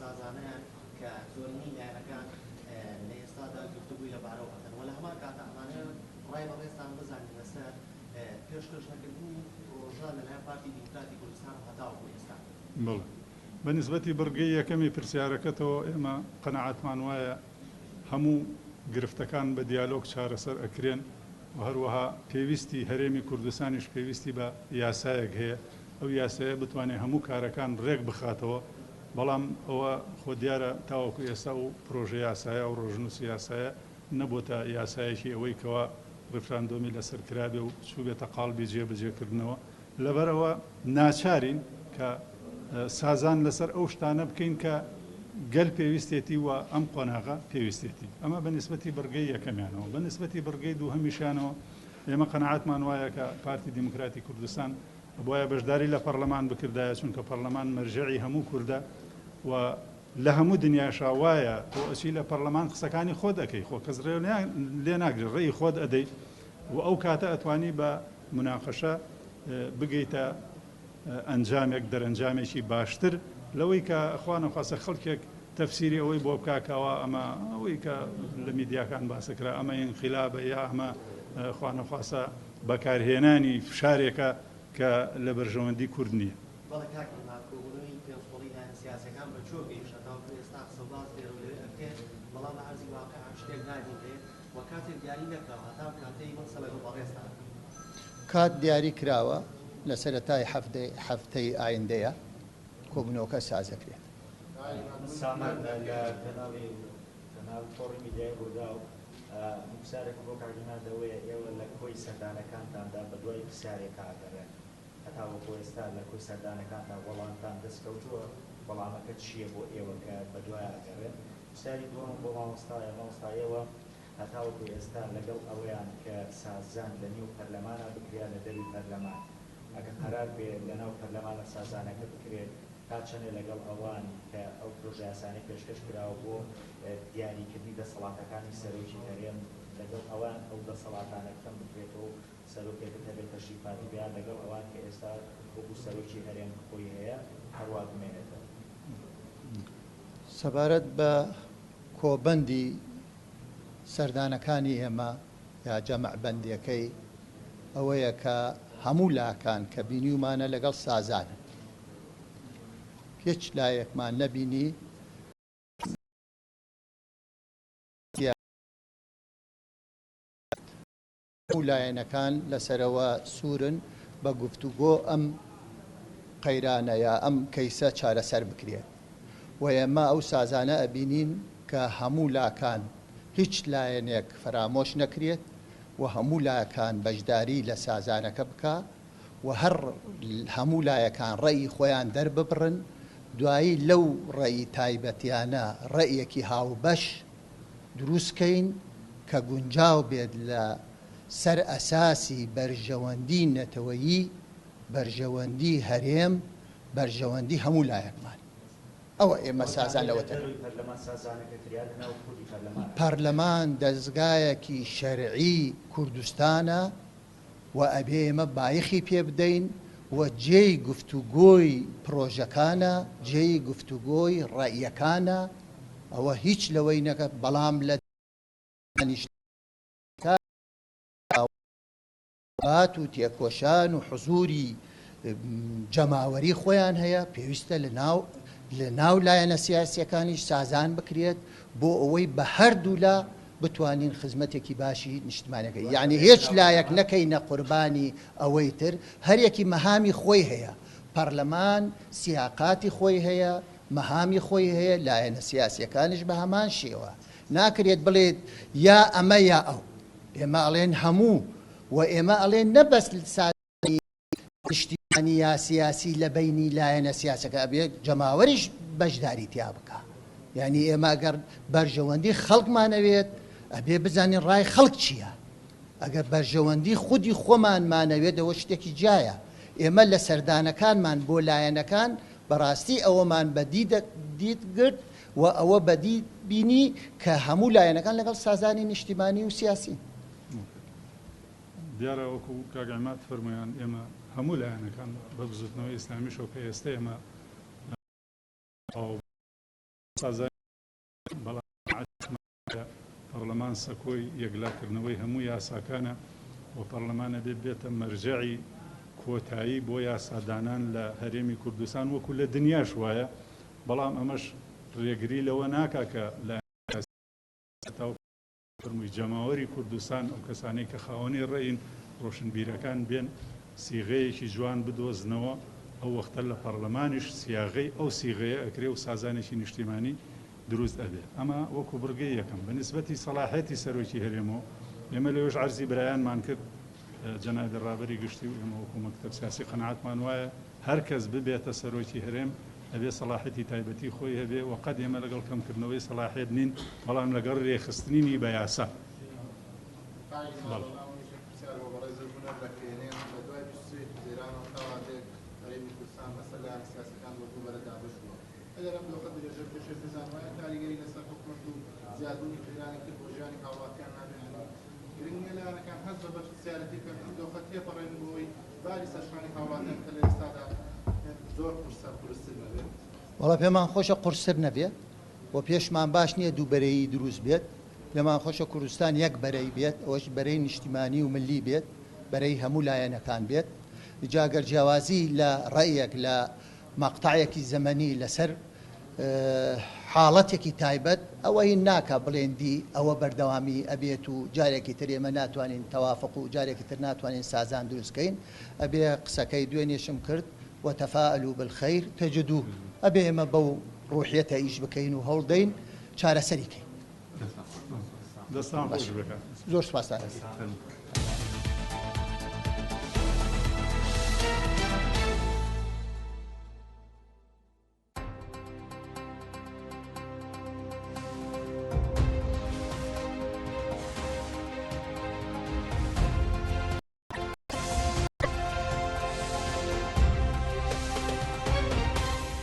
سازانەیان کە زۆرینەی لایەنەکان لە ئێستادا گفتوگۆی لەبارەوە ئەکەن و لە هەمان کاتا ئەمانەوێت ڕای بەڕێزتان بزانین لەسەر پێشکەش نەکردنی پرۆژە لەلایەن پارتی دیموکراتی کوردستانەوە هەتاوەکو ئێستا. بەڵێ. بە نیسبەتی بڕگەی یەکەمی پرسیارەکەتەوە ئێمە قەناعەتمان وایە هەموو گرفتەکان بە دیالۆگ چارەسەر ئەکرێن و هەروەها پێویستی هەرێمی کوردستانیش پێویستی بە یاسایەک هەیە ئەو یاسایە بتوانێ هەموو کارەکان رێک بخاتەوە بەڵام ئەوە خۆ دیارە تاوەکو ئێستا ئەو پرۆژە یاسایە ئەو رۆژنووسی یاسایە نەبۆتە یاسایەکی ئەوەی کەوا ریفراندۆمی لەسەر کرابێ و چووبێتە قاڵبی جێبەجێکردنەوە لەبەرئەوە ناچارین کە سازان لەسەر ئەو شتانە بکەین کە گەل پێویستێتی و ئەم قۆناغە پێویستێتی. ئەمە بە نیسبەتی بڕگەی یەکەمیانەوە. بە نیسبەتی بڕگەی دووهەمیشیانەوە ئێمە قەناعەتمان وایە کە پارتی دیموکراتی کوردستان ئەبوایە بەشداری لە پەڕلەمان بکردایە چونکە پەڕلەمان مەرجەعی هەموو کوردە و لە هەموو دنیاشا وایە تۆ ئەچی لە پەڕلەمان قسەکانی خۆت ئەکەی خۆ کەس ڕێ لێ ناگرێ ڕێی خۆت ئەدەی و ئەو کاتە ئەتوانی بە موناقەشە بگەیتە ئەنجامێک دەرەنجامێکی باشتر لەوەی کە خوا نەخواستە خەڵکێک تەفسیری ئەوەی بۆ بکا کەوا ئەمە ئەوەی کە لە میدیاکان باسەکرا ئەمە ئینقیلابە یا ئەمە خوا نەخواستە بەکارهێنانی فشارێکە کە لە بەرژەوەندی کورد نییە. بەڵێ کاک عیماد، کۆبوونەوەی پێنجقۆڵی لایەنە سیاسیەکان بە کوێ گەیشت؟ هەتاوەکو ئێستا قسە و باس لێرە و لەوێ ئەکرێ، بەڵام لە عەرزی واقیع شتێک نابینرێ و کاتێک دیاری نەکراوە هەتا ئەم کاتەی من قسە لەگەڵ بەڕێزتا ئەکەم. کات دیاری کراوە لە سەرەتای هەفتەی ئایندەیە کۆبوونەوەکە سازەکرێت. سامان لە کەناڵی کەناڵ تۆڕی میدیای ڕووداو، من پرسیارێکم بۆ کاک عیماد ئەوەیە ئێوە لە کۆی سەردانەکانتاندا بەدوای پرسیارێکا ئەگەڕێن، هەتاوەکو ئێستا لە کۆی سەردانەکانتان وەڵامتان دەست کەوتووە؟ وەڵامەکە چییە بۆ ئێوە کە بەدوایا ئەگەڕێن؟ پرسیاری دووەمم بۆ مامۆستایە، مامۆستا ئێوە هەتاوەکو ئێستا لەگەڵ ئەوەیان کە سازان لە نێو پەرلەمانا بکرێ یا لە دەروی پەرلەمان؟ ئەگەر قەرار بێ لە ناو پەرلەمانا سازانەکە بکرێ تا چەنێ لەگەڵ ئەوان کە ئەو پرۆژەیاسانەی پێشکەش کراوە بۆ دیاری کردنی دەسەڵاتەکانی سەرۆکی هەرێم لەگەڵ ئەوان ئەو دەسەڵاتانە کەم بکرێتەوە و سەرۆکێکت هەبێ تەشریفاتی بێ یان لەگەڵ ئەوان کە ئێستا وەکو سەرۆکی هەرێم خۆی هەیە هەروا بمێنێتەوە؟ سەبارەت بە کۆبەندی سەردانەکانی ئێمە یا جەمع بەندیەکەی ئەوەیە کە هەموو لاکان کە بینیومانە لەگەڵ سازانن هیچ لایەکمان نەبینی هەموو لایەنەکان لەسەرەوە سوورن بە گفتوگۆ ئەم قەیرانە یا ئەم کەیسە چارەسەر بکرێت و ئێمە ئەو سازانە ئەبینین کە هەموو لاکان هیچ لایەنێک فەرامۆش نەکرێت و هەموو لاکان بەشداری لە سازانەکە بکا و هەر هەموو لایەکان ڕەئی خۆیان دەرببڕن دوایی لەو ڕەئی تایبەتیانە ڕەئیەکی هاوبەش دروست کەین کە گونجاو بێت لە سەر ئەساسی بەرژەوەندی نەتەوەیی، بەرژەوەندی هەرێم، بەرژەوەندی هەموو لایەکمان. ئەوە ئێمە سازان لەوە دەکەین. پەرلەمان دەزگایەکی شەرعی کوردستانە و ئەبێ ئێمە بایخی پێ بدەین و جێی گفتوگۆی پڕۆژەکانە، جێی گفتوگۆی ڕەئیەکانە، ئەوە هیچ لەوەی نەکە بەڵام لە دانیشتنەکاندا خەبات و تێکۆشان و حزوری جەماوەری خۆیان هەیە، پێویستە لە ناو لە ناو لایەنە سیاسیەکانیش سازان بکرێت بۆ ئەوەی بە هەردوولا بتوانین خزمەتێکی باشی نیشتمانەکە یعنی هیچ لایەک نەکەینە قوربانی ئەوەی تر هەرێکی مەهامی خۆی هەیە پەرلەمان سیاقاتی خۆی هەیە مەهامی خۆی هەیە لایەنە سیاسیەکانیش بە هەمان شێوە ناکرێت بڵێت یا ئەمە یا ئەو ئێمە ئەڵێن هەموو و ئێمە ئەڵێن نە بەس سازانی نیشتیمانی یا سیاسی لە بەینی لایەنە سیاسەکە ئەبێ جەماوەریش بەشداری تیا بکا یانی ئێمە ئەگەر بەرژەوەندی خەڵکمان ئەوێت ئەبێ بزانین ڕای خەڵک چییە ئەگەر بەرژەوەندی خودی خۆمانمانەوێت ئەوە شتێکی جیایە ئێمە لە سەردانەکانمان بۆ لایەنەکان بەڕاستی ئەوەمان بەدی دیت گرت و ئەوە بەدی بینی کە هەموو لایەنەکان لەگەڵ سازانی نیشتیمانی و سیاسین. دیارە وەکو کاک عیماد فەرموویان ئێمە هەموو لایەنەکان بە بزوتنەوەی ئیسلامیشەوە کە ئێستە ئێمە تەواو. سازانی بەڵام کە پەڕلەمان سەکۆی یەکلاکردنەوەی هەموو یاساکانە و پەڕلەمان ئەبێ ببێتە مەرجەعی کۆتایی بۆ یاسادانان لە هەرێمی کوردستان وەکو لە دنیاش وایە، بەڵام ئەمەش رێگری لەوە ناکا کە لایەنە سیاسیەکان تاوەکو فەرمووی جەماوەری کوردستان ئەو کەسانەی کە خاوەنی ڕەئین، ڕۆشنبیرەکان بێن سیغەیەکی جوان بدۆزنەوە، ئەو وەختە لە پەڕلەمانیش سیاغەی ئەو سیغەیە ئەکرێ و سازانێکی نیشتیمانی دروست ئەبێ. ئەمە وەکو بڕگەی یەکەم. بە نیسبەتی سەڵاحیەتی سەرۆکی هەرێمەوە ئێمە لەوێش عەرزی برایانمان کرد، جەنابی ڕابەری گشتی و ئێمە وەکو مەکتەب سیاسی قەناعەتمان وایە هەر کەس ببێتە سەرۆکی هەرێم ئەبێ سەڵاحیەتی تایبەتی خۆی هەبێ و قەت ئێمە لەگەڵ کەمکردنەوەی سەڵاحیەت نین بەڵام لەگەڵ رێکخستنینی بە یاسا. بەڵێ. ئەگەر ئەم دۆخە درێژە بکێشێت بزان وایە کاریگەری لەسەر حکومەت و زیادبوونی قەیرانی تر بۆ ژیانی هاوڵاتیان نابێت یانی گرنگ نیە لایەنەکان هەست بە بەرپرسیارەتی بکەن ئەم دۆخە تێپەڕێنن بۆ ئەوەی باری سەرشانی هاوڵاتیان کە لە ئێستادا زۆر قورسە قورستر نەبێت. وەڵا پێمان خۆشە قورستر نەبێت و پێشمان باش نییە دووبەرەیی دروست بێت، پێمان خۆشە کوردستان یەک بەرەی بێت، ئەوەش بەرەی نیشتیمانی و ملی بێت، بەرەی هەموو لایەنەکان بێت. جا گەر جیاوازی لە ڕەئیەک لە مەقتەعێکی زەمەنی لەسەر حاڵەتێکی تایبەت ئەوە هین ناکا بڵێن دی ئەوە بەردەوامی ئەبێت و جارێکی تر ئێمە ناتوانین تەوافق و جارێکی تر ناتوانین سازان دروست کەین ئەبێ قسەکەی دوێنێشم کرد وتفاءلوا بالخیر تجدوه ئەبێ ئێمە بەو ڕوحیەتە ئیش بکەین و هەوڵ دەین چارەسەری کەین. دەستان خۆش بێ کاک. زۆر سوپاستان ئەکەین.